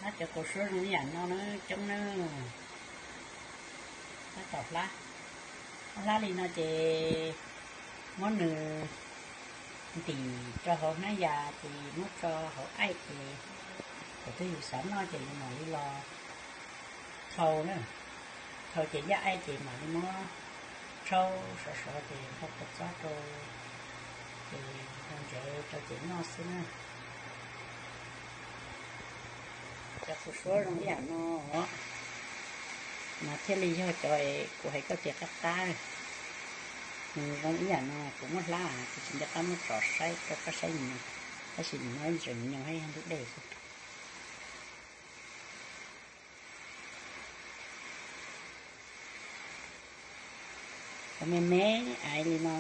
Hlab cov kaus suab zoo ib yam no na, coob na. Hlab tom hlab, hlab li no ces muab nws ntim rau hauv hnab yas ces muab tso hauv aim ces thaum twg yus xav noj ces yus mam li los thau na. Thau ces yaj aim ces mam li muab rhaub sov sov ces hau kua txob rau ces ntsev rau ces noj xwb na. Cov kaus suab zoo ib yam no mas thiaj li yog cov kuv hais koj tias qab qab. Nws zoo ib yam no, kuv muab hlab kuv tsis nco qab muab tso saib rau koj saib nws, tab sis nws muaj ib ntsees nyoos thiab yog ntub dej xwb. Cov me me aiv li no,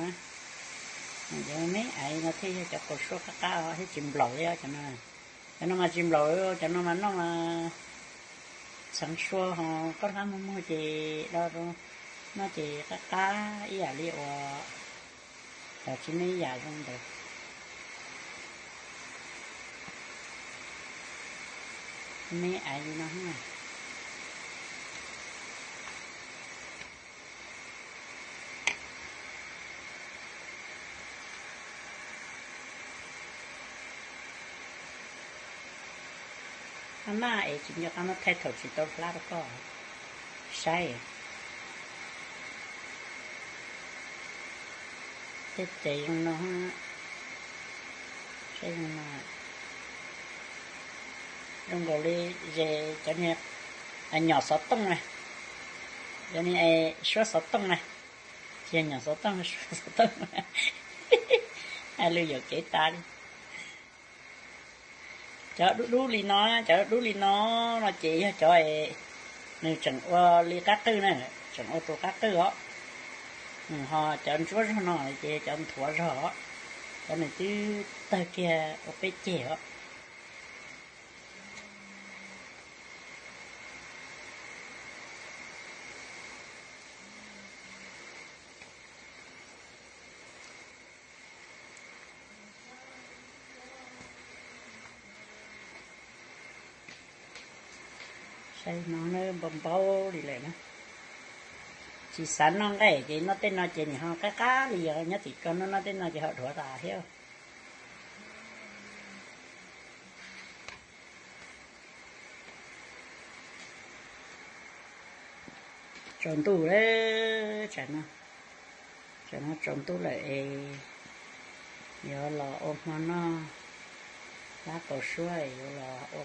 cov me me aiv li no thiaj yog cov kaus suab qab qab os, thiab tsis nplaum li os cov no. Cov no mas tsis nplaum, cov no mas noj mas txheev sua ho koj hlab muag muag ces do noj ces qab qab ib yam li uas cov tsis me ib yam zoo ntawd. Me aiv li no. Qab maj es tsis nco qab muab thaij thaum tsis tau hlab rau koj saib. Tej tes zoo no, saib zoo no, zoo nkaus li es cov niag nyom xov tooj na, cov niag suab xov tooj na, tsis yog nyom xov tooj, suab xov tooj. Hais lus yuam kev tas li. Cov dub dub li no, cov dub dub li no, no ces yog cov nws tseem ua li qab qwj na, tseem ua tus qab qwj os. Ho cov ntsuab zog no ces cov nthuav zog os, cov nws twb tawg kiag ua peb ceg os. Saib no npau npau li lawm na. Tsis xav noj nqaij ces noj tej no ces nim ho qab qab li os, nyob tim koj noj noj tej no ces ho dhuav tas thiab. Tsaus ntuj lawm, tsam no, tsam no tsaus ntuj lawm es yuav los ua hmo noj, hlab kaus suab yuav los ua